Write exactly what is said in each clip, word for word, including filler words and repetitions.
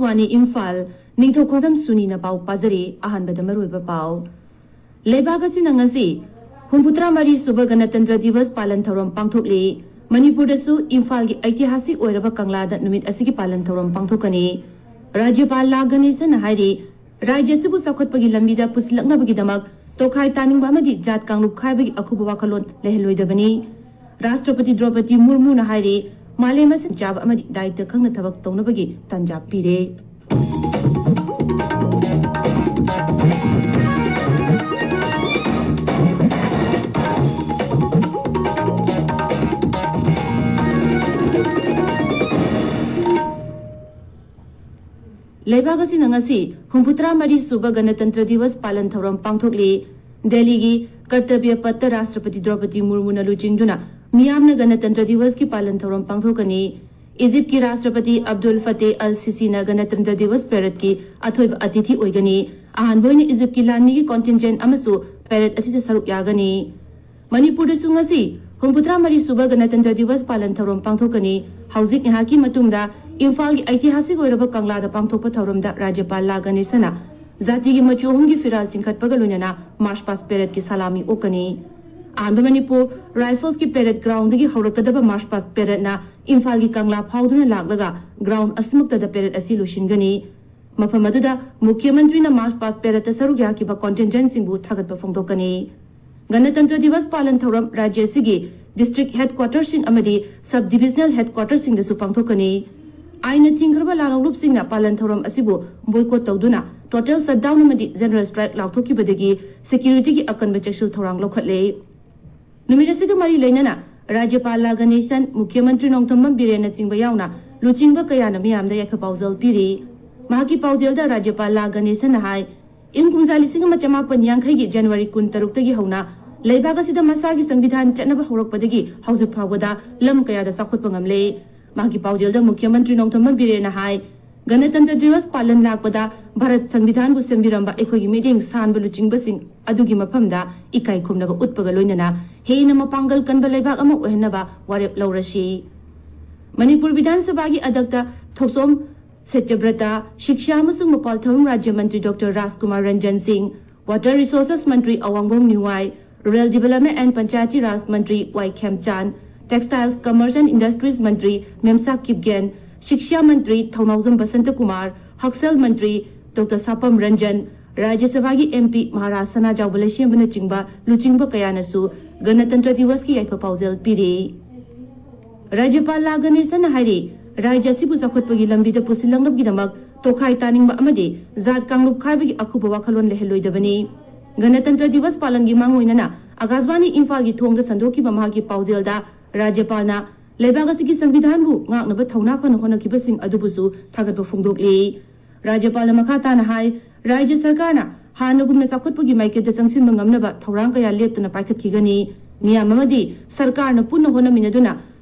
ꯋꯥꯅꯤ ꯏꯝꯐꯥꯜ, ꯅꯤꯡꯊꯧ ꯈꯣꯡꯖꯝ ꯁꯨꯅꯤꯅ ꯄꯥꯎ ꯄꯥꯖꯔꯤ꯫ ꯑꯍꯥꯟꯕꯗ ꯃꯔꯨꯑꯣꯏꯕ ꯄꯥꯎ꯫ ꯂꯩꯕꯥꯛ ꯑꯁꯤꯅ ꯉꯁꯤ ꯍꯨꯝꯐꯨꯇꯔꯥ ꯃꯔꯤ ꯁꯨꯕ ꯒꯅꯇꯟꯇ꯭ꯔ ꯗꯤꯕꯁ ꯄꯥꯂꯟ ꯊꯧꯔꯝ ꯄꯥꯡꯊꯣꯛꯂꯤ꯫ ꯃꯅꯤꯄꯨꯔꯗꯁꯨ ꯏꯝꯐꯥꯜꯒꯤ ꯑꯩꯇꯤꯍꯥꯁꯤꯛ ꯑꯣꯏꯔꯕ ꯀꯪꯂꯥꯗ ꯅꯨꯃꯤꯠ ꯑꯁꯤꯒꯤ ꯄꯥꯂꯟ ꯊꯧꯔꯝ ꯄꯥꯡꯊꯣꯛꯀꯅꯤ꯫ ꯔꯥꯖ꯭ꯌꯄꯥꯜ ꯂꯥ ꯒꯅꯦꯁꯟꯅ ꯍꯥꯏꯔꯤ, ꯔꯥꯖ꯭ꯌ ꯑꯁꯤꯕꯨ ꯆꯥꯎꯈꯠꯄꯒꯤ ꯂꯝꯕꯤꯗ ꯄꯨꯁꯤꯜꯂꯛꯅꯕꯒꯤꯗꯃꯛ ꯇꯣꯈꯥꯏ ꯇꯥꯅꯤꯡꯕ ꯑꯃꯗꯤ ꯖꯥꯠ ꯀꯥꯡꯂꯨꯞ ꯈꯥꯏꯕꯒꯤ ꯑꯈꯨꯕ ꯋꯥꯈꯜꯂꯣꯟ ꯂꯩꯍꯜꯂꯣꯏꯗꯕꯅꯤ꯫ ꯔꯥꯁꯇ꯭ꯔꯄꯇꯤ ꯗ꯭ꯔꯧꯄꯗꯤ ꯃꯨꯔꯃꯨꯅ ꯍꯥꯏꯔꯤ, ꯃꯥꯂꯦꯝ ꯑꯁꯤꯟ ꯆꯥꯕ ꯑꯃꯗꯤ ꯗꯥꯏꯇ ꯈꯪꯅ ꯊꯕꯛ ꯇꯧꯅꯕꯒꯤ ꯇꯥꯟꯖꯥ ꯄꯤꯔꯦ꯫ ꯂꯩꯕꯥꯛ ꯑꯁꯤꯅ ꯉꯁꯤ ꯍꯨꯝꯐꯨꯇꯔꯥ ꯃꯔꯤ ꯁꯨꯕ ꯒꯅꯇꯟꯇ꯭ꯔ ꯗꯤꯕꯁ ꯄꯥꯂꯟ ꯊꯧꯔꯝ ꯄꯥꯡꯊꯣꯛꯂꯤ꯫ ꯗꯦꯜꯂꯤꯒꯤ ꯀꯔꯇꯕ꯭ꯌ ꯄꯠꯇ ꯔꯥꯁꯇ꯭ꯔꯄꯇꯤ ꯗ꯭ꯔꯧꯄꯗꯤ ꯃꯨꯔꯃꯨꯅ ꯂꯨꯆꯤꯡꯗꯨꯅ ꯃꯤꯌꯥꯝꯅ ꯒꯅꯇꯟꯇ꯭ꯔ ꯗꯤꯕꯁꯀꯤ ꯄꯥꯂꯟ ꯊꯧꯔꯝ ꯄꯥꯡꯊꯣꯛꯀꯅꯤ꯫ ꯏꯖꯤꯞꯀꯤ ꯔꯥꯁꯇ꯭ꯔꯄꯇꯤ ꯑꯕꯗꯨꯜ ꯐꯇꯦꯍ ꯑꯜ ꯁꯤꯁꯤꯅ ꯒꯅꯇꯟꯇ꯭ꯔ ꯗꯤꯕꯁ ꯄꯦꯔꯦꯗꯀꯤ ꯑꯊꯣꯏꯕ ꯑꯇꯤꯊꯤ ꯑꯣꯏꯒꯅꯤ꯫ ꯑꯍꯥꯟꯕ ꯑꯣꯏꯅ ꯏꯖꯤꯞꯀꯤ ꯂꯥꯟꯃꯤꯒꯤ ꯀꯣꯟꯇꯤꯟꯖꯦꯟ ꯑꯃꯁꯨ ꯄꯦꯔꯦꯗ ꯑꯁꯤꯗ ꯁꯔꯨꯛ ꯌꯥꯒꯅꯤ꯫ ꯃꯅꯤꯄꯨꯔꯗꯁꯨ ꯉꯁꯤ ꯍꯨꯝꯐꯨꯇꯔꯥ ꯃꯔꯤ ꯁꯨꯕ ꯒꯅꯇꯟꯇ꯭ꯔ ꯗꯤꯕꯁ ꯄꯥꯂꯟ ꯊꯧꯔꯝ ꯄꯥꯡꯊꯣꯛꯀꯅꯤ꯫ ꯍꯧꯖꯤꯛ ꯉꯥꯏꯍꯥꯛꯀꯤ ꯃꯇꯨꯡꯗ ꯏꯝꯐꯥꯜꯒꯤ ꯑꯩꯇꯤꯍꯥꯁꯤꯛ ꯑꯣꯏꯔꯕ ꯀꯪꯂꯥꯗ ꯄꯥꯡꯊꯣꯛꯄ ꯊꯧꯔꯝꯗ ꯔꯥꯖ꯭ꯌꯄꯥꯜ ꯂꯥ ꯒꯅꯦꯁꯟꯅ ꯖꯥꯇꯤꯒꯤ ꯃꯆꯨ ꯑꯍꯨꯝꯒꯤ ꯐꯤꯔꯥꯜ ꯆꯤꯡꯈꯠꯄꯒ ꯂꯣꯏꯅꯅ ꯃꯥꯔꯆ ꯄꯥꯁ ꯄꯦꯔꯦꯗꯀꯤ ꯁꯂꯥꯃꯤ ꯑꯣꯛꯀꯅꯤ꯫ ꯑꯍꯥꯟꯕ ꯃꯅꯤꯄꯨꯔ ꯔꯥꯏꯐꯜꯁꯀꯤ ꯄꯦꯔꯦꯗ ꯒ꯭ꯔꯥꯎꯟꯗꯒꯤ ꯍꯧꯔꯛꯀꯗꯕ ꯃꯥꯔꯆ ꯄꯥꯁ ꯄꯦꯔꯦꯗꯅ ꯏꯝꯐꯥꯜꯒꯤ ꯀꯪꯂꯥ ꯐꯥꯎꯗꯨꯅ ꯂꯥꯛꯂꯒ ꯒ꯭ꯔꯥꯎꯟ ꯑꯁꯤꯃꯛꯇꯗ ꯄꯦꯔꯦꯗ ꯑꯁꯤ ꯂꯣꯏꯁꯤꯟꯒꯅꯤ꯫ ꯃꯐꯝ ꯑꯗꯨꯗ ꯃꯨꯈ꯭ꯌ ꯃꯟꯇ꯭ꯔꯤꯅ ꯃꯥꯔꯆ ꯄꯥꯁ ꯄꯦꯔꯦꯗꯇ ꯁꯔꯨꯛ ꯌꯥꯈꯤꯕ ꯀꯣꯟꯇꯤꯟꯖꯦꯟꯁꯤꯡꯕꯨ ꯊꯥꯒꯠꯄ ꯐꯣꯡꯗꯣꯛꯀꯅꯤ꯫ ꯒꯅꯇꯟꯇ꯭ꯔ ꯗꯤꯕꯁ ꯄꯥꯂꯟ ꯊꯧꯔꯝ ꯔꯥꯖ꯭ꯌ ꯑꯁꯤꯒꯤ ꯗꯤꯁꯇ꯭ꯔꯤꯛ ꯍꯦꯗꯀ꯭ꯋꯥꯇꯔꯁꯤꯡ ꯑꯃꯗꯤ ꯁꯕ ꯗꯤꯕꯤꯖꯅꯦꯜ ꯍꯦꯗꯀ꯭ꯋꯥꯇꯔꯁꯤꯡꯗꯁꯨ ꯄꯥꯡꯊꯣꯛꯀꯅꯤ꯫ ꯑꯥꯏꯟꯅ ꯊꯤꯡꯈ꯭ꯔꯕ ꯂꯥꯜꯍꯧꯂꯨꯞꯁꯤꯡꯅ ꯄꯥꯂꯟ ꯊꯧꯔꯝ ꯑꯁꯤꯕꯨ ꯕꯣꯏꯀꯣꯠ ꯇꯧꯗꯨꯅ ꯇꯣꯇꯦꯜ ꯁꯠꯗꯥꯎꯟ ꯑꯃꯗꯤ ꯖꯦꯅꯔꯦꯜ ꯁ꯭ꯇ꯭ꯔꯥꯏꯛ ꯂꯥꯎꯊꯣꯛꯈꯤꯕꯗꯒꯤ ꯁꯦꯀ꯭ꯌꯨꯔꯤꯇꯤꯒꯤ ꯑꯀꯟꯕ ꯆꯦꯛꯁꯤꯜ ꯊꯧꯔꯥꯡ ꯂꯧꯈꯠꯂꯦ꯫ ꯅꯨꯃꯤꯠ ꯑꯁꯤꯒ ꯃꯔꯤ ꯂꯩꯅꯅ ꯔꯥꯖ꯭ꯌꯄꯥꯜ ꯂꯥ ꯒꯅꯦꯁꯟ, ꯃꯨꯈ꯭ꯌ ꯃꯟꯇ꯭ꯔꯤ ꯅꯣꯡꯊꯣꯝꯕꯝ ꯕꯤꯔꯦꯟꯅꯆꯤꯡꯕ ꯌꯥꯎꯅ ꯂꯨꯆꯤꯡꯕ ꯀꯌꯥꯅ ꯃꯤꯌꯥꯝꯗ ꯌꯥꯏꯐ ꯄꯥꯎꯖꯦꯜ ꯄꯤꯔꯤ꯫ ꯃꯍꯥꯛꯀꯤ ꯄꯥꯎꯖꯦꯜꯗ ꯔꯥꯖ꯭ꯌꯄꯥꯜ ꯂꯥ ꯒꯅꯦꯁꯟꯅ ꯍꯥꯏ, ꯏꯪ ꯀꯨꯝꯖꯥ ꯂꯤꯁꯤꯡ ꯑꯃ ꯆꯃꯥꯄꯟ ꯌꯥꯡꯈꯩꯒꯤ ꯖꯅꯋꯥꯔꯤ ꯀꯨꯟꯇꯔꯨꯛꯇꯒꯤ ꯍꯧꯅ ꯂꯩꯕꯥꯛ ꯑꯁꯤꯗ ꯃꯁꯥꯒꯤ ꯁꯪꯕꯤꯙꯥꯟ ꯆꯠꯅꯕ ꯍꯧꯔꯛꯄꯗꯒꯤ ꯍꯧꯖꯤꯛ ꯐꯥꯎꯕꯗ ꯂꯝ ꯀꯌꯥꯗ ꯆꯥꯎꯈꯠꯄ ꯉꯝꯂꯦ꯫ ꯃꯍꯥꯛꯀꯤ ꯄꯥꯎꯖꯦꯜꯗ ꯃꯨꯈ꯭ꯌ ꯃꯟꯇ꯭ꯔꯤ ꯅꯣꯡꯊꯣꯝꯕꯝ ꯕꯤꯔꯦꯟꯅ ꯍꯥꯏ, ꯒꯅꯇꯟꯇ꯭ꯔ ꯗꯤꯋꯁ ꯄꯥꯂꯟ ꯂꯥꯛꯄꯗ ꯚꯥꯔꯠ ꯁꯪꯕꯤꯙꯥꯟꯕꯨ ꯁꯦꯝꯕꯤꯔꯝꯕ ꯑꯩꯈꯣꯏꯒꯤ ꯃꯤꯠꯌꯦꯡ ꯁꯥꯟꯕ ꯂꯨꯆꯤꯡꯕꯁꯤꯡ ꯑꯗꯨꯒꯤ ꯃꯐꯝꯗ ꯏꯀꯥꯏ ꯈꯨꯝꯅꯕ ꯎꯠꯄꯒ ꯂꯣꯏꯅꯅ ꯍꯦꯟꯅ ꯃꯄꯥꯡꯒꯜ ꯀꯟꯕ ꯂꯩꯕꯥꯛ ꯑꯃ ꯑꯣꯏꯍꯟꯅꯕ ꯋꯥꯔꯦꯞ ꯂꯧꯔꯁꯤ꯫ ꯃꯅꯤꯄꯨꯔ ꯕꯤꯙꯥꯟ ꯁꯚꯥꯒꯤ ꯑꯗꯛꯇ ꯊꯣꯛꯆꯣꯝ ꯁꯠꯌꯕ꯭ꯔꯇ, ꯁꯤꯛꯁꯥ ꯑꯃꯁꯨꯡ ꯃꯄꯥꯜ ꯊꯧꯔꯝ ꯔꯥꯖ꯭ꯌ ꯃꯟꯇ꯭ꯔꯤ ꯗꯣꯛꯇꯔ ꯔꯥꯖꯀꯨꯃꯥꯔ ꯔꯟꯖꯟ ꯁꯤꯡ, Water Resources Mantri ꯑꯋꯥꯡꯕꯝ ꯅꯤꯎꯉꯥꯏ, Rural Development and Panchayati Raj Mantri Y ꯈꯦꯝꯆꯥꯟ, Textiles, Commerce and Industries ꯃꯟꯇ꯭ꯔꯤ ꯃꯦꯝꯁꯥ ꯀꯤꯞꯒꯦꯟ, ꯁꯤꯛꯁꯥ ꯃꯟꯇ꯭ꯔꯤ ꯊꯧꯅꯥꯎꯖꯝ ꯕꯁꯟꯇ ꯀꯨꯃꯥꯔ, ꯍꯛꯁꯦꯜ ꯃꯟꯇ꯭ꯔꯤ ꯗꯣꯛꯇꯔ ꯁꯥꯄꯝ ꯔꯟꯖꯟ, ꯔꯥꯖ꯭ꯌ ꯁꯚꯥꯒꯤ ꯑꯦꯝ ꯄꯤ ꯃꯍꯥꯔꯥꯖ ꯁꯅꯥꯖꯥꯎꯕ ꯂꯩꯁꯦꯝꯕꯅꯆꯤꯡꯕ ꯂꯨꯆꯤꯡꯕ ꯀꯌꯥꯅꯁꯨ ꯒꯅꯇꯟꯇ꯭ꯔ ꯗꯤꯋꯁꯀꯤ ꯌꯥꯏꯐ ꯄꯥꯎꯖꯦꯜ ꯄꯤꯔꯤ꯫ ꯔꯥꯖ꯭ꯌꯄꯥꯜ ꯂꯥ ꯒꯅꯦꯁꯟꯅ ꯍꯥꯏꯔꯤ, ꯔꯥꯖ꯭ꯌ ꯑꯁꯤꯕꯨ ꯆꯥꯎꯈꯠꯄꯒꯤ ꯂꯝꯕꯤꯗ ꯄꯨꯁꯤꯜꯂꯛꯅꯕꯒꯤꯗꯃꯛ ꯇꯣꯈꯥꯏ ꯇꯥꯅꯤꯡꯕ ꯑꯃꯗꯤ ꯖꯥꯠ ꯀꯥꯡꯂꯨꯞ ꯈꯥꯏꯕꯒꯤ ꯑꯈꯨꯕ ꯋꯥꯈꯜꯂꯣꯟ ꯂꯩꯍꯜꯂꯣꯏꯗꯕꯅꯤ꯫ ꯒꯅꯇꯟꯇ꯭ꯔ ꯗꯤꯋꯁ ꯄꯥꯂꯟꯒꯤ ꯃꯥꯡꯑꯣꯏꯅꯅ ꯑꯀꯥꯁꯕꯥꯅꯤ ꯏꯝꯐꯥꯜꯒꯤ ꯊꯣꯡꯗ ꯁꯟꯗꯣꯛꯈꯤꯕ ꯃꯍꯥꯛꯀꯤ ꯄꯥꯎꯖꯦꯜꯗ ꯔꯥꯖ꯭ꯌꯄꯥꯜꯅ ꯂꯩꯕꯥꯛ ꯑꯁꯤꯒꯤ ꯁꯪꯕꯤꯙꯥꯟꯕꯨ ꯉꯥꯛꯅꯕ ꯊꯧꯅꯥ ꯐꯅ ꯍꯣꯠꯅꯈꯤꯕꯁꯤꯡ ꯑꯗꯨꯕꯨꯁꯨ ꯊꯥꯒꯠꯄ ꯐꯣꯡꯗꯣꯛꯂꯤ꯫ ꯔꯥꯖ꯭ꯌꯄꯥꯜꯅ ꯃꯈꯥ ꯇꯥꯅ ꯍꯥꯏ, ꯔꯥꯖ꯭ꯌ ꯁꯔꯀꯥꯔꯅ ꯍꯥꯟꯅꯒꯨꯝꯅ ꯆꯥꯎꯈꯠꯄꯒꯤ ꯃꯥꯏꯀꯩꯗ ꯆꯪꯁꯤꯟꯕ ꯉꯝꯅꯕ ꯊꯧꯔꯥꯡ ꯀꯌꯥ ꯂꯦꯞꯇꯅ ꯄꯥꯏꯈꯠꯈꯤꯒꯅꯤ꯫ ꯃꯤꯌꯥꯝ ꯑꯃꯗꯤ ꯁꯔꯀꯥꯔꯅ ꯄꯨꯟꯅ ꯍꯣꯠꯅꯃꯤꯟꯅꯗꯨꯅ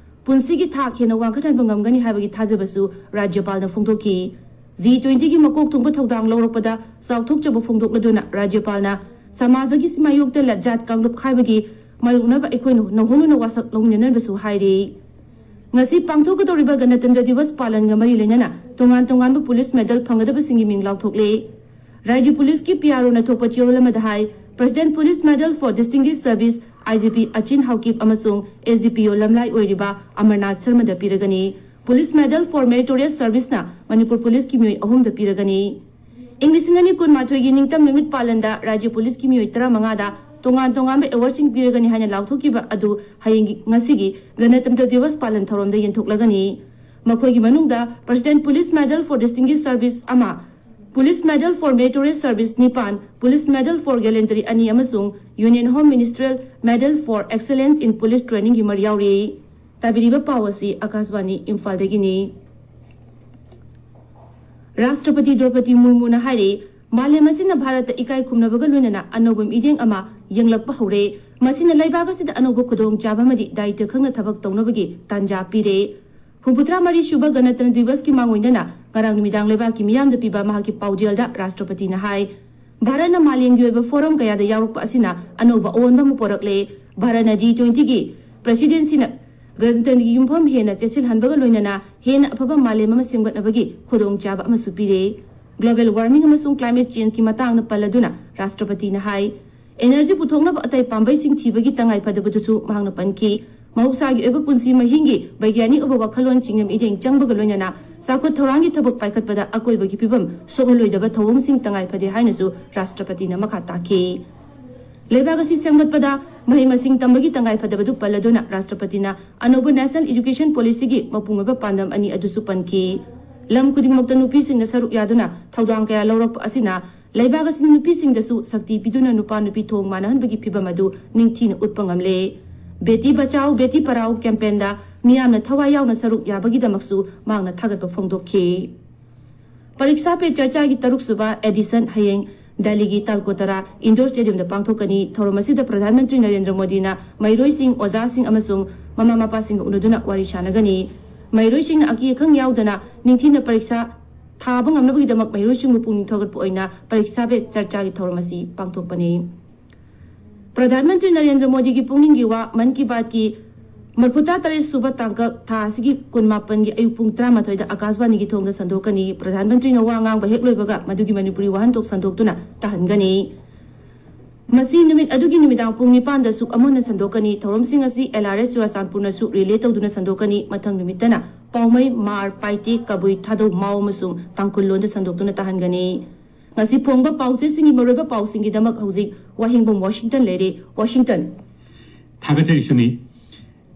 ꯄꯨꯟꯁꯤꯒꯤ ꯊꯥꯛ ꯍꯦꯟꯅ ꯋꯥꯡꯈꯠꯍꯟꯕ ꯉꯝꯒꯅꯤ ꯍꯥꯏꯕꯒꯤ ꯊꯥꯖꯕꯁꯨ ꯔꯥꯖ꯭ꯌꯄꯥꯜꯅ ꯐꯣꯡꯗꯣꯛꯈꯤ꯫ ꯖꯤ ꯇ꯭ꯋꯦꯟꯇꯤꯒꯤ ꯃꯀꯣꯛ ꯊꯣꯡꯕ ꯊꯧꯗꯥꯡ ꯂꯧꯔꯛꯄꯗ ꯆꯥꯎꯊꯣꯛꯆꯕ ꯐꯣꯡꯗꯣꯛꯂꯗꯨꯅ ꯔꯥꯖ꯭ꯌꯄꯥꯜꯅ ꯁꯃꯥꯖꯒꯤ ꯃꯥꯌꯣꯛꯇ ꯂ-, ꯖꯥꯠ ꯀꯥꯡꯂꯨꯞ ꯈꯥꯏꯕꯒꯤ ꯃꯥꯌꯣꯛꯅꯕ ꯑꯩꯈꯣꯏꯅ ꯅꯧꯍꯧꯅꯅ ꯋꯥꯁꯛ ꯂꯧꯃꯤꯟꯅꯅꯕꯁꯨ ꯍꯥꯏꯔꯤ꯫ ꯉꯁꯤ ꯄꯥꯡꯊꯣꯛꯀꯗꯧꯔꯤꯕ ꯒꯅꯇꯟꯇ꯭ꯔ ꯗꯤꯋꯁ ꯄꯥꯂꯟꯒ ꯃꯔꯤ ꯂꯩꯅꯅ ꯇꯣꯉꯥꯟ ꯇꯣꯉꯥꯟꯕ ꯄꯨꯂꯤꯁ ꯃꯦꯗꯜ ꯐꯪꯒꯗꯕꯁꯤꯡꯒꯤ ꯃꯤꯡ ꯂꯥꯎꯊꯣꯛꯂꯦ꯫ ꯔꯥꯖ꯭ꯌ ꯄꯨꯂꯤꯁꯀꯤ ꯄꯤ ꯑꯥꯔ ꯑꯣꯅ ꯊꯣꯛꯄ ꯆꯦꯔꯣꯜ ꯑꯃꯗ ꯍꯥꯏ, President Police Medal for Distinguished Service, I G P Achin Haokip ꯑꯃꯁꯨꯡ ꯑꯦꯁ ꯗꯤ ꯄꯤ ꯑꯣ ꯂꯝꯂꯥꯏ ꯑꯣꯏꯔꯤꯕ Amarnath ꯁꯔꯃꯗ ꯄꯤꯔꯒꯅꯤ꯫ Police Medal for Meritorious Service ꯅ ꯃꯅꯤꯄꯨꯔ ꯄꯨꯂꯤꯁꯀꯤ ꯃꯤꯑꯣꯏ ꯑꯍꯨꯝꯗ ꯄꯤꯔꯒꯅꯤ꯫ ꯏꯪ ꯂꯤꯁꯤꯡ ꯑꯅꯤ ꯀꯨꯟꯃꯥꯊꯣꯏꯒꯤ ꯅꯤꯡꯇꯝ ꯅꯨꯃꯤꯠ ꯄꯥꯂꯟꯗ ꯔꯥꯖ꯭ꯌ ꯄꯨꯂꯤꯁꯀꯤ ꯃꯤꯑꯣꯏ ꯇꯔꯥꯃꯉꯥꯗ ꯇꯣꯉꯥꯟ ꯇꯣꯉꯥꯟꯕ ꯑꯦꯋꯥꯔꯗꯁꯤꯡ ꯄꯤꯔꯒꯅꯤ ꯍꯥꯏꯅ ꯂꯥꯎꯊꯣꯛꯈꯤꯕ ꯑꯗꯨ ꯍꯌꯦꯡꯒꯤ, ꯉꯁꯤꯒꯤ ꯒꯅꯇꯟꯇ꯭ꯔ ꯗꯤꯋꯁ ꯄꯥꯂꯟ ꯊꯧꯔꯝꯗ ꯌꯦꯟꯊꯣꯛꯂꯒꯅꯤ꯫ ꯃꯈꯣꯏꯒꯤ ꯃꯅꯨꯡꯗ President Police Medal for Distinguished Service ꯑꯃ, Police Medal for Meritorious Service ꯅꯤꯄꯥꯟ, Police Medal for Gallantry ꯑꯅꯤ ꯑꯃꯁꯨꯡ Union Home Ministerial Medal for Excellence in Police Training ꯒꯤ ꯃꯔꯤ ꯌꯥꯎꯔꯤ꯫ ꯇꯥꯕꯤꯔꯤꯕ ꯄꯥꯎ ꯑꯁꯤ ꯑꯀꯥꯁꯕꯥꯅꯤ ꯏꯝꯐꯥꯜꯗꯒꯤꯅꯤ꯫ ꯔꯥꯁꯇ꯭ꯔꯄꯇꯤ ꯗ꯭ꯔꯧꯄꯗꯤ ꯃꯨꯔꯃꯨꯅ ꯍꯥꯏꯔꯤ, ꯃꯥꯂꯦꯝ ꯑꯁꯤꯅ ꯚꯥꯔꯠꯇ ꯏꯀꯥꯏ ꯈꯨꯝꯅꯕꯒ ꯂꯣꯏꯅꯅ ꯑꯅꯧꯕ ꯃꯤꯠꯌꯦꯡ ꯑꯃ ꯌꯦꯡꯂꯛꯄ ꯍꯧꯔꯦ꯫ ꯃꯁꯤꯅ ꯂꯩꯕꯥꯛ ꯑꯁꯤꯗ ꯑꯅꯧꯕ ꯈꯨꯗꯣꯡꯆꯥꯕ ꯑꯃꯗꯤ ꯗꯥꯌꯤꯇ꯭ꯕ ꯈꯪꯅ ꯊꯕꯛ ꯇꯧꯅꯕꯒꯤ ꯇꯥꯟꯖꯥ ꯄꯤꯔꯦ꯫ ꯍꯨꯝꯐꯨꯇꯔꯥ ꯃꯔꯤ ꯁꯨꯕ ꯒꯅꯇꯟꯇ꯭ꯔ ꯗꯤꯋꯁꯀꯤ ꯃꯥꯡꯑꯣꯏꯅꯅ ꯉꯔꯥꯡ ꯅꯨꯃꯤꯗꯥꯡ ꯂꯩꯕꯥꯛꯀꯤ ꯃꯤꯌꯥꯝꯗ ꯄꯤꯕ ꯃꯍꯥꯛꯀꯤ ꯄꯥꯎꯖꯦꯜꯗ ꯔꯥꯁꯇ꯭ꯔꯄꯇꯤꯅ ꯍꯥꯏ, ꯚꯥꯔꯠꯅ ꯃꯥꯂꯦꯝꯒꯤ ꯑꯣꯏꯕ ꯐꯣꯔꯝ ꯀꯌꯥꯗ ꯌꯥꯎꯔꯛꯄ ꯑꯁꯤꯅ ꯑꯅꯧꯕ ꯑꯑꯣꯟꯕ ꯑꯃ ꯄꯨꯔꯛꯂꯦ꯫ ꯚꯥꯔꯠꯅ ꯖꯤ ꯇ꯭ꯋꯦꯟꯇꯤꯒꯤ ꯄ꯭ꯔꯦꯁꯤꯗꯦꯟꯁꯤꯅ ꯒ꯭ꯔꯟꯊꯟꯒꯤ ꯌꯨꯝꯐꯝ ꯍꯦꯟꯅ ꯆꯦꯠꯁꯤꯜꯍꯟꯕꯒ ꯂꯣꯏꯅꯅ ꯍꯦꯟꯅ ꯑꯐꯕ ꯃꯥꯂꯦꯝ ꯑꯃ ꯁꯦꯝꯒꯠꯅꯕꯒꯤ ꯈꯨꯗꯣꯡꯆꯥꯕ ꯑꯃꯁꯨ ꯄꯤꯔꯦ꯫ ꯒ꯭ꯂꯣꯕꯦꯜ ꯋꯥꯔꯃꯤꯡ ꯑꯃꯁꯨꯡ ꯀ꯭ꯂꯥꯏꯃꯦꯠ ꯆꯦꯟꯖꯀꯤ ꯃꯇꯥꯡꯗ ꯄꯜꯂꯗꯨꯅ ꯔꯥꯁꯇ꯭ꯔꯄꯇꯤꯅ ꯍꯥꯏ, ꯑꯦꯅꯔꯖꯤ ꯄꯨꯊꯣꯛꯅꯕ ꯑꯇꯩ ꯄꯥꯝꯕꯩꯁꯤꯡ ꯊꯤꯕꯒꯤ ꯇꯉꯥꯏ ꯐꯗꯕꯗꯨꯁꯨ ꯃꯍꯥꯛꯅ ꯄꯟꯈꯤ꯫ ꯃꯍꯧꯁꯥꯒꯤ ꯑꯣꯏꯕ ꯄꯨꯟꯁꯤ ꯃꯍꯤꯡꯒꯤ ꯕꯩꯒ꯭ꯌꯥꯅꯤꯛ ꯑꯣꯏꯕ ꯋꯥꯈꯜꯂꯣꯟꯁꯤꯡꯅ ꯃꯤꯠꯌꯦꯡ ꯆꯪꯕꯒ ꯂꯣꯏꯅꯅ ꯆꯥꯎꯈꯠ ꯊꯧꯔꯥꯡꯒꯤ ꯊꯕꯛ ꯄꯥꯏꯈꯠꯄꯗ ꯑꯀꯣꯏꯕꯒꯤ ꯐꯤꯕꯝ ꯁꯣꯛꯍꯜꯂꯣꯏꯗꯕ ꯊꯧꯑꯣꯡꯁꯤꯡ ꯇꯉꯥꯏ ꯐꯗꯦ ꯍꯥꯏꯅꯁꯨ ꯔꯥꯁꯇ꯭ꯔꯄꯇꯤꯅ ꯃꯈꯥ ꯇꯥꯈꯤ꯫ ꯂꯩꯕꯥꯛ ꯑꯁꯤ ꯁꯦꯝꯒꯠꯄꯗ ꯃꯍꯩ ꯃꯁꯤꯡ ꯇꯝꯕꯒꯤ ꯇꯉꯥꯏ ꯐꯗꯕꯗꯨ ꯄꯜꯂꯗꯨꯅ ꯔꯥꯁꯇ꯭ꯔꯄꯇꯤꯅ ꯑꯅꯧꯕ ꯅꯦꯁꯅꯦꯜ ꯏꯗꯨꯀꯦꯁꯟ ꯄꯣꯂꯤꯁꯤꯒꯤ ꯃꯄꯨꯡ ꯑꯣꯏꯕ ꯄꯥꯟꯗꯝ ꯑꯅꯤ ꯑꯗꯨꯁꯨ ꯄꯟꯈꯤ꯫ ꯂꯝ ꯈꯨꯗꯤꯡꯃꯛꯇ ꯅꯨꯄꯤꯁꯤꯡꯅ ꯁꯔꯨꯛ ꯌꯥꯗꯨꯅ ꯊꯧꯗꯥꯡ ꯀꯌꯥ ꯂꯧꯔꯛꯄ ꯑꯁꯤꯅ ꯂꯩꯕꯥꯛ ꯑꯁꯤꯅ ꯅꯨꯄꯤꯁꯤꯡꯗꯁꯨ ꯁꯛꯇꯤ ꯄꯤꯗꯨꯅ ꯅꯨꯄꯥ ꯅꯨꯄꯤ ꯊꯣꯡ ꯃꯥꯟꯅꯍꯟꯕꯒꯤ ꯐꯤꯚꯝ ꯑꯗꯨ ꯅꯤꯡꯊꯤꯅ ꯎꯠꯄ ꯉꯝꯂꯦ꯫ ꯕꯦꯇꯤ ꯕꯆꯥꯎ ꯕꯦꯇꯤ ꯄꯔꯥꯎ ꯀꯦꯝꯄꯦꯟꯗ ꯃꯤꯌꯥꯝꯅ ꯊꯋꯥꯏ ꯌꯥꯎꯅ ꯁꯔꯨꯛ ꯌꯥꯕꯒꯤꯗꯃꯛꯁꯨ ꯃꯍꯥꯛꯅ ꯊꯥꯒꯠꯄ ꯐꯣꯡꯗꯣꯛꯈꯤ꯫ ꯄꯔꯤꯛꯁꯥ ꯄꯦ ꯆꯔꯆꯥꯒꯤ ꯇꯔꯨꯛꯁꯨꯕ ꯑꯦꯗꯤꯁꯟ ꯍꯌꯦꯡ ꯗꯦꯜꯂꯤꯒꯤ ꯇꯥꯜꯀꯣꯇꯔꯥ ꯏꯟꯗꯣꯔ ꯁ꯭ꯇꯦꯗꯤꯌꯝꯗ ꯄꯥꯡꯊꯣꯛꯀꯅꯤ꯫ ꯊꯧꯔꯝ ꯑꯁꯤꯗ ꯄ꯭ꯔꯙꯥꯟ ꯃꯟꯇ꯭ꯔꯤ ꯅꯔꯦꯟꯗ꯭ꯔ ꯃꯣꯗꯤꯅ ꯃꯍꯩꯔꯣꯏꯁꯤꯡ, ꯑꯣꯖꯥꯁꯤꯡ ꯑꯃꯁꯨꯡ ꯃꯃꯥ ꯃꯄꯥꯁꯤꯡꯒ ꯎꯅꯗꯨꯅ ꯋꯥꯔꯤ ꯁꯥꯟꯅꯒꯅꯤ꯫ ꯃꯍꯩꯔꯣꯏꯁꯤꯡꯅ ꯑꯀꯤ ꯑꯈꯪ ꯌꯥꯎꯗꯅ ꯅꯤꯡꯊꯤꯅ ꯄꯔꯤꯛꯁꯥ ꯊꯥꯕ ꯉꯝꯅꯕꯒꯤꯗꯃꯛ ꯃꯍꯩꯔꯣꯏꯁꯤꯡꯕꯨ ꯄꯨꯛꯅꯤꯡ ꯊꯧꯒꯠꯄ ꯑꯣꯏꯅ ꯄꯔꯤꯛꯁꯥ ꯄꯦ ꯆꯔꯆꯥꯒꯤ ꯊꯧꯔꯝ ꯑꯁꯤ ꯄꯥꯡꯊꯣꯛꯄꯅꯤ꯫ ꯄ꯭ꯔꯙꯥꯟ ꯃꯟꯇ꯭ꯔꯤ ꯅꯔꯦꯟꯗ꯭ꯔ ꯃꯣꯗꯤꯒꯤ ꯄꯨꯛꯅꯤꯡꯒꯤ ꯋꯥ ꯃꯟ ꯀꯤ ꯕꯥꯠꯀꯤ ꯃꯔꯐꯨꯇꯔꯥ ꯇꯔꯦꯠ ꯁꯨꯕ ꯇꯥꯡꯀꯛ ꯊꯥ ꯑꯁꯤꯒꯤ ꯀꯨꯟꯃꯥꯄꯟꯒꯤ ꯑꯌꯨꯛ ꯄꯨꯡ ꯇꯔꯥꯃꯥꯊꯣꯏꯗ ꯑꯀꯥꯁꯕꯥꯅꯤꯒꯤ ꯊꯣꯡꯗ ꯁꯟꯗꯣꯛꯀꯅꯤ꯫ ꯄ꯭ꯔꯙꯥꯟ ꯃꯟꯇ꯭ꯔꯤꯅ ꯋꯥ ꯉꯥꯡꯕ ꯍꯦꯛ ꯂꯣꯏꯕꯒ ꯃꯗꯨꯒꯤ ꯃꯅꯤꯄꯨꯔꯤ ꯋꯥꯍꯟꯊꯣꯛ ꯁꯟꯗꯣꯛꯇꯨꯅ ꯇꯥꯍꯟꯒꯅꯤ꯫ ꯃꯁꯤ ꯅꯨꯃꯤꯠ ꯑꯗꯨꯒꯤ ꯅꯨꯃꯤꯗꯥꯡ ꯄꯨꯡ ꯅꯤꯄꯥꯟꯗ ꯁꯨꯛ ꯑꯃꯨꯛ ꯍꯟꯅ ꯁꯟꯗꯣꯛꯀꯅꯤ꯫ ꯊꯧꯔꯝꯁꯤꯡ ꯑꯁꯤ ꯑꯦꯜ ꯑꯥꯔ ꯑꯦꯁ ꯆꯨꯔꯥꯆꯥꯟꯄꯨꯔꯅꯁꯨ ꯔꯤꯂꯦ ꯇꯧꯗꯨꯅ ꯁꯟꯗꯣꯛꯀꯅꯤ꯫ ꯃꯊꯪ ꯅꯨꯃꯤꯠꯇꯅ ꯄꯥꯎꯃꯩ, ꯃꯥꯔ, ꯄꯥꯏꯇꯦ, ꯀꯕꯨꯏ, ꯊꯥꯗꯧ, ꯃꯥꯎ ꯑꯃꯁꯨꯡ ꯇꯥꯡꯈꯨꯜ ꯂꯣꯟꯗ ꯁꯟꯗꯣꯛꯇꯨꯅ ꯇꯥꯍꯟꯒꯅꯤ꯫ ꯉꯁꯤ ꯐꯣꯡꯕ ꯄꯥꯎꯆꯦꯁꯤꯡꯒꯤ ꯃꯔꯨꯑꯣꯏꯕ ꯄꯥꯎꯁꯤꯡꯒꯤꯗꯃꯛ ꯍꯧꯖꯤꯛ ꯋꯥꯍꯦꯡꯕꯝ ꯋꯥꯁꯤꯡꯇꯟ ꯂꯩꯔꯦ꯫ ꯋꯥꯁꯤꯡꯇꯟ꯫ ꯊꯥꯒꯠꯆꯔꯤ ꯁꯨꯅꯤ꯫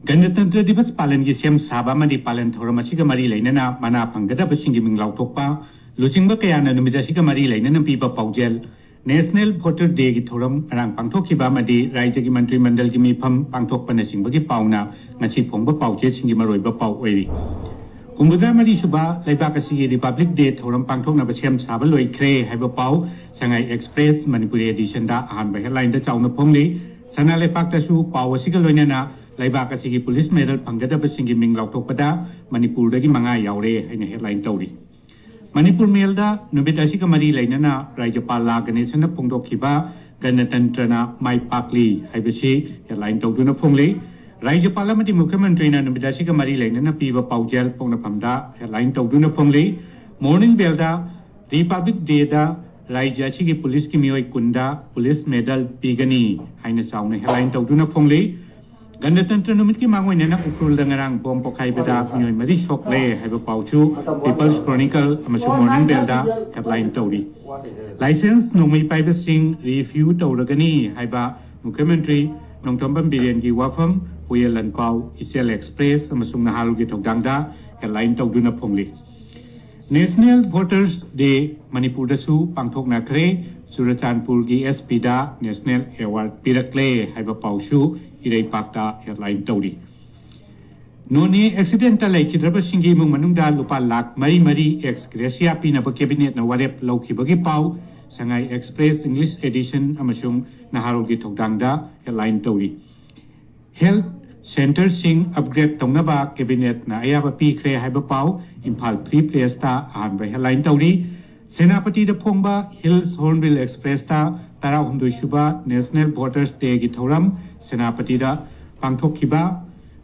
ꯒꯅꯇꯟꯇ꯭ꯔ ꯗꯤꯕꯁ ꯄꯥꯂꯟꯒꯤ ꯁꯦꯝ ꯁꯥꯕ ꯑꯃꯗꯤ ꯄꯥꯂꯟ ꯊꯧꯔꯝ ꯑꯁꯤꯒ ꯃꯔꯤ ꯂꯩꯅꯅ ꯃꯅꯥ ꯐꯪꯒꯗꯕꯁꯤꯡꯒꯤ ꯃꯤꯡ ꯂꯥꯎꯊꯣꯛꯄ, ꯂꯨꯆꯤꯡꯕ ꯀꯌꯥꯅ ꯅꯨꯃꯤꯠ ꯑꯁꯤꯒ ꯃꯔꯤ ꯂꯩꯅꯅ ꯄꯤꯕ ꯄꯥꯎꯖꯦꯜ, ꯅꯦꯁꯅꯦꯜ ꯚꯣꯇꯔ ꯗꯦꯒꯤ ꯊꯧꯔꯝ ꯉꯔꯥꯡ ꯄꯥꯡꯊꯣꯛꯈꯤꯕ ꯑꯃꯗꯤ ꯔꯥꯏꯖ꯭ꯌꯒꯤ ꯃꯟꯇ꯭ꯔꯤ ꯃꯟꯗꯜꯒꯤ ꯃꯤꯐꯝ ꯄꯥꯡꯊꯣꯛꯄꯅꯆꯤꯡꯕꯒꯤ ꯄꯥꯎꯅ ꯉꯁꯤ ꯐꯣꯡꯕ ꯄꯥꯎꯆꯦꯁꯤꯡꯒꯤ ꯃꯔꯨꯑꯣꯏꯕ ꯄꯥꯎ ꯑꯣꯏꯔꯤ꯫ ꯍꯨꯝꯐꯨꯇꯔꯥ ꯃꯔꯤ ꯁꯨꯕ ꯂꯩꯕꯥꯛ ꯑꯁꯤꯒꯤ ꯔꯤꯄꯕ꯭ꯂꯤꯛ ꯗꯦ ꯊꯧꯔꯝ ꯄꯥꯡꯊꯣꯛꯅꯕ ꯁꯦꯝ ꯁꯥꯕ ꯂꯣꯏꯈ꯭ꯔꯦ ꯍꯥꯏꯕ ꯄꯥꯎ ꯁꯉꯥꯏ ꯑꯦꯛꯁꯄ꯭ꯔꯦꯁ ꯃꯅꯤꯄꯨꯔꯤ ꯑꯦꯗꯤꯁꯟꯗ ꯑꯍꯥꯟꯕ ꯍꯦꯗꯂꯥꯏꯟꯗ ꯆꯥꯎꯅ ꯐꯣꯡꯂꯤ꯫ ꯁꯅꯥ ꯂꯩꯄꯥꯛꯇꯁꯨ ꯄꯥꯎ ꯑꯁꯤꯒ ꯂꯣꯏꯅꯅ ꯂꯩꯕꯥꯛ ꯑꯁꯤꯒꯤ ꯄꯨꯂꯤꯁ ꯃꯦꯗꯜ ꯐꯪꯒꯗꯕꯁꯤꯡꯒꯤ ꯃꯤꯡ ꯂꯥꯎꯊꯣꯛꯄꯗ ꯃꯅꯤꯄꯨꯔꯗꯒꯤ ꯃꯉꯥ ꯌꯥꯎꯔꯦ ꯍꯥꯏꯅ ꯍꯦꯗꯂꯥꯏꯟ ꯇꯧꯔꯤ꯫ ꯃꯅꯤꯄꯨꯔ ꯃꯦꯜꯗ ꯅꯨꯃꯤꯠ ꯑꯁꯤꯒ ꯃꯔꯤ ꯂꯩꯅꯅ ꯔꯥꯖ꯭ꯌꯄꯥꯜ ꯂꯥ ꯒꯅꯦꯁꯟꯅ ꯐꯣꯡꯗꯣꯛꯈꯤꯕ "ꯒꯅꯇꯟꯇ꯭ꯔꯅ ꯃꯥꯏ ꯄꯥꯛꯂꯤ" ꯍꯥꯏꯕꯁꯤ ꯍꯦꯗꯂꯥꯏꯟ ꯇꯧꯗꯨꯅ ꯐꯣꯡꯂꯤ꯫ ꯔꯥꯖ꯭ꯌꯄꯥꯜ ꯑꯃꯗꯤ ꯃꯨꯈ꯭ꯌ ꯃꯟꯇ꯭ꯔꯤꯅ ꯅꯨꯃꯤꯠ ꯑꯁꯤꯒ ꯃꯔꯤ ꯂꯩꯅꯅ ꯄꯤꯕ ꯄꯥꯎꯖꯦꯜ ꯄꯣꯛꯅꯐꯝꯗ ꯍꯦꯗꯂꯥꯏꯟ ꯇꯧꯗꯨꯅ ꯐꯣꯡꯂꯤ꯫ ꯃꯣꯔꯅꯤꯡ ꯕꯦꯜꯗ ꯔꯤꯄꯕ꯭ꯂꯤꯛ ꯗꯦꯗ ꯔꯥꯖ꯭ꯌ ꯑꯁꯤꯒꯤ ꯄꯨꯂꯤꯁꯀꯤ ꯃꯤꯑꯣꯏ ꯀꯨꯟꯗ ꯄꯨꯂꯤꯁ ꯃꯦꯗꯜ ꯄꯤꯒꯅꯤ ꯍꯥꯏꯅ ꯆꯥꯎꯅ ꯍꯦꯗꯂꯥꯏꯟ ꯇꯧꯗꯨꯅ ꯐꯣꯡꯂꯤ꯫ ꯒꯅꯇꯟꯇ꯭ꯔ ꯅꯨꯃꯤꯠꯀꯤ ꯃꯥꯡꯑꯣꯏꯅꯅ ꯎꯈ꯭ꯔꯨꯜꯗ ꯉꯔꯥꯡ ꯕꯣꯝ ꯄꯣꯈꯥꯏꯕꯗ ꯃꯤꯑꯣꯏ ꯃꯔꯤ ꯁꯣꯛꯂꯦ ꯍꯥꯏꯕ ꯄꯥꯎꯁꯨ ꯄꯤꯄꯜꯁ ꯀ꯭ꯔꯣꯅꯤꯀꯜ ꯑꯃꯁꯨꯡ ꯃꯣꯔꯅꯤꯡ ꯕꯦꯜꯗ ꯍꯦꯗꯂꯥꯏꯟ ꯇꯧꯔꯤ꯫ ꯂꯥꯏꯁꯦꯟꯁ ꯅꯣꯡꯃꯩ ꯄꯥꯏꯕꯁꯤꯡ ꯔꯤꯐ꯭ꯌꯨ ꯇꯧꯔꯒꯅꯤ ꯍꯥꯏꯕ ꯃꯨꯈ꯭ꯌ ꯃꯟꯇ꯭ꯔꯤ ꯅꯣꯡꯊꯣꯝꯕꯝ ꯕꯤꯔꯦꯟꯒꯤ ꯋꯥꯐꯝ ꯄꯨꯌꯦꯜ ꯂꯟꯄꯥꯎ, ꯏꯆꯦꯜ ꯑꯦꯛꯁꯄ꯭ꯔꯦꯁ ꯑꯃꯁꯨꯡ ꯅꯍꯥꯔꯣꯜꯒꯤ ꯊꯧꯗꯥꯡꯗ ꯍꯦꯗꯂꯥꯏꯟ ꯇꯧꯗꯨꯅ ꯐꯣꯡꯂꯤ꯫ ꯅꯦꯁꯅꯦꯜ ꯚꯣꯇꯔꯁ ꯗꯦ ꯃꯅꯤꯄꯨꯔꯗꯁꯨ ꯄꯥꯡꯊꯣꯛꯅꯈ꯭ꯔꯦ꯫ ꯆꯨꯔꯆꯥꯟꯄꯨꯔꯒꯤ ꯑꯦꯁ ꯄꯤꯗ ꯅꯦꯁꯅꯦꯜ ꯑꯦꯋꯥꯔꯗ ꯄꯤꯔꯛꯂꯦ ꯍꯥꯏꯕ ꯄꯥꯎꯁꯨ ꯏꯔꯩꯄꯥꯛꯇ ꯍꯦꯗꯂꯥꯏꯟ ꯇꯧꯔꯤ꯫ ꯅꯣꯅꯦ ꯑꯦꯛꯁꯤꯗꯦꯟꯇ ꯂꯩꯈꯤꯗ꯭ꯔꯕꯁꯤꯡꯒꯤ ꯏꯃꯨꯡ ꯃꯅꯨꯡꯗ ꯂꯨꯄꯥ ꯂꯥꯈ ꯃꯔꯤ ꯃꯔꯤ ꯑꯦꯛꯁ ꯒ꯭ꯔꯦꯁꯤꯌꯥ ꯄꯤꯅꯕ ꯀꯦꯕꯤꯅꯦꯠꯅ ꯋꯥꯔꯦꯞ ꯂꯧꯈꯤꯕꯒꯤ ꯄꯥꯎ ꯁꯉꯥꯏ ꯑꯦꯛꯁꯄ꯭ꯔꯦꯁ ꯏꯪꯂꯤꯁ ꯑꯦꯗꯤꯁꯟ ꯑꯃꯁꯨꯡ ꯅꯍꯥꯔꯣꯜꯒꯤ ꯊꯧꯗꯥꯡꯗ ꯍꯦꯗꯂꯥꯏꯟ ꯇꯧꯔꯤ꯫ ꯍꯦꯜꯊ ꯁꯦꯟꯇꯔꯁꯤꯡ ꯑꯞꯒ꯭ꯔꯦꯗ ꯇꯧꯅꯕ ꯀꯦꯕꯤꯅꯦꯠꯅ ꯑꯌꯥꯕ ꯄꯤꯈ꯭ꯔꯦ ꯍꯥꯏꯕ ꯄꯥꯎ ꯏꯝꯐꯥꯜ ꯐ꯭ꯔꯤ ꯄ꯭ꯔꯦꯁꯇ ꯑꯍꯥꯟꯕ ꯍꯦꯗꯂꯥꯏꯟ ꯇꯧꯔꯤ꯫ ꯁꯦꯅꯥꯄꯇꯤꯗ ꯐꯣꯡꯕ ꯍꯤꯜꯁ ꯍꯣꯔꯟꯕꯤꯜ ꯑꯦꯛꯁꯄ꯭ꯔꯦꯁꯇ ꯇꯔꯥꯍꯨꯝꯗꯣꯏ ꯁꯨꯕ ꯅꯦꯁꯅꯦꯜ ꯚꯣꯇꯔꯁ ꯗꯦꯒꯤ ꯊꯧꯔꯝ ꯁꯦꯅꯥꯄꯇꯤꯗ ꯄꯥꯡꯊꯣꯛꯈꯤꯕ꯫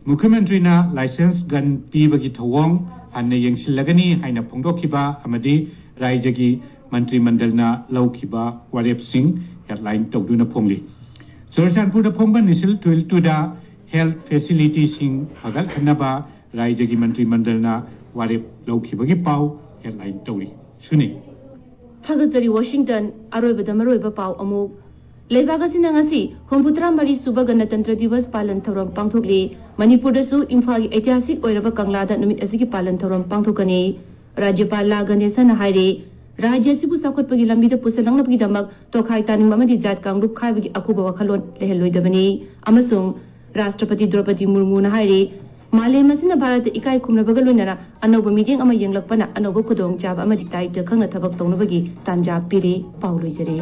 ꯃꯨꯈ꯭ꯌ ꯃꯟꯇ꯭ꯔꯤꯅ ꯂꯥꯏꯁꯦꯟꯁ ꯒꯟ ꯄꯤꯕꯒꯤ ꯊꯧꯑꯣꯡ ꯍꯟꯅ ꯌꯦꯡꯁꯤꯜꯂꯒꯅꯤ ꯍꯥꯏꯅ ꯐꯣꯡꯗꯣꯛꯈꯤꯕ ꯑꯃꯗꯤ ꯔꯥꯖ꯭ꯌꯒꯤ ꯃꯟꯇ꯭ꯔꯤ ꯃꯟꯗꯜꯅ ꯂꯧꯈꯤꯕ ꯋꯥꯔꯦꯞꯁꯤꯡ ꯍꯦꯗꯂꯥꯏꯟ ꯇꯧꯗꯨꯅ ꯐꯣꯡꯂꯤ꯫ ꯆꯨꯔꯆꯥꯟꯄꯨꯔꯗ ꯐꯣꯡꯕ ꯅꯤꯁꯤꯜ ꯇꯨꯋꯤꯜ ꯇꯨꯗ ꯍꯦꯜꯊ ꯐꯦꯁꯤꯂꯤꯇꯤꯁꯤꯡ ꯐꯒꯠꯍꯟꯅꯕ ꯔꯥꯖ꯭ꯌꯒꯤ ꯃꯟꯇ꯭ꯔꯤ ꯃꯟꯗꯜꯅ ꯋꯥꯔꯦꯞ ꯂꯧꯈꯤꯕꯒꯤ ꯄꯥꯎ ꯍꯦꯗꯂꯥꯏꯟ ꯇꯧꯔꯤ꯫ ꯁꯨꯅꯤ꯫ ꯊꯥꯒꯠꯆꯔꯤ ꯋꯥꯁꯤꯡꯇꯟ꯫ ꯑꯔꯣꯏꯕꯗ ꯃꯔꯨꯑꯣꯏꯕ ꯄꯥꯎ ꯑꯃꯨꯛ꯫ ꯂꯩꯕꯥꯛ ꯑꯁꯤꯅ ꯉꯁꯤ ꯍꯨꯝꯐꯨꯇꯔꯥ ꯃꯔꯤ ꯁꯨꯕ ꯒꯅꯇꯟꯇ꯭ꯔ ꯗꯤꯋꯁ ꯄꯥꯂꯟ ꯊꯧꯔꯝ ꯄꯥꯡꯊꯣꯛꯂꯤ꯫ ꯃꯅꯤꯄꯨꯔꯗꯁꯨ ꯏꯝꯐꯥꯜꯒꯤ ꯑꯩꯇꯤꯍꯥꯁꯤꯛ ꯑꯣꯏꯔꯕ ꯀꯪꯂꯥꯗ ꯅꯨꯃꯤꯠ ꯑꯁꯤꯒꯤ ꯄꯥꯂꯟ ꯊꯧꯔꯝ ꯄꯥꯡꯊꯣꯛꯀꯅꯤ꯫ ꯔꯥꯖ꯭ꯌꯄꯥꯜ ꯂꯥ ꯒꯅꯦꯁꯟꯅ ꯍꯥꯏꯔꯤ, ꯔꯥꯖ꯭ꯌ ꯑꯁꯤꯕꯨ ꯆꯥꯎꯈꯠꯄꯒꯤ ꯂꯝꯕꯤꯗ ꯄꯨꯁꯤꯜꯂꯛꯅꯕꯒꯤꯗꯃꯛ ꯇꯣꯈꯥꯏ ꯇꯥꯅꯤꯡꯕ ꯑꯃꯗꯤ ꯖꯥꯠ ꯀꯥꯡꯂꯨꯞ ꯈꯥꯏꯕꯒꯤ ꯑꯀꯨꯕ ꯋꯥꯈꯜꯂꯣꯟ ꯂꯩꯍꯜꯂꯣꯏꯗꯕꯅꯤ ꯑꯃꯁꯨꯡ ꯔꯥꯁꯇ꯭ꯔꯄꯇꯤ ꯗ꯭ꯔꯧꯄꯗꯤ ꯃꯨꯔꯃꯨꯅ ꯍꯥꯏꯔꯤ, ꯃꯥꯂꯦꯝ ꯑꯁꯤꯅ ꯚꯥꯔꯠꯇ ꯏꯀꯥꯏ ꯈꯨꯝꯅꯕꯒ ꯂꯣꯏꯅꯅ ꯑꯅꯧꯕ ꯃꯤꯠꯌꯦꯡ ꯑꯃ ꯌꯦꯡꯂꯛꯄꯅ ꯑꯅꯧꯕ ꯈꯨꯗꯣꯡꯆꯥꯕ ꯑꯃꯗꯤ ꯗꯥꯏꯇ ꯈꯪꯅ ꯊꯕꯛ ꯇꯧꯅꯕꯒꯤ ꯇꯥꯟꯖꯥ ꯄꯤꯔꯤ꯫ ꯄꯥꯎ ꯂꯣꯏꯖꯔꯦ꯫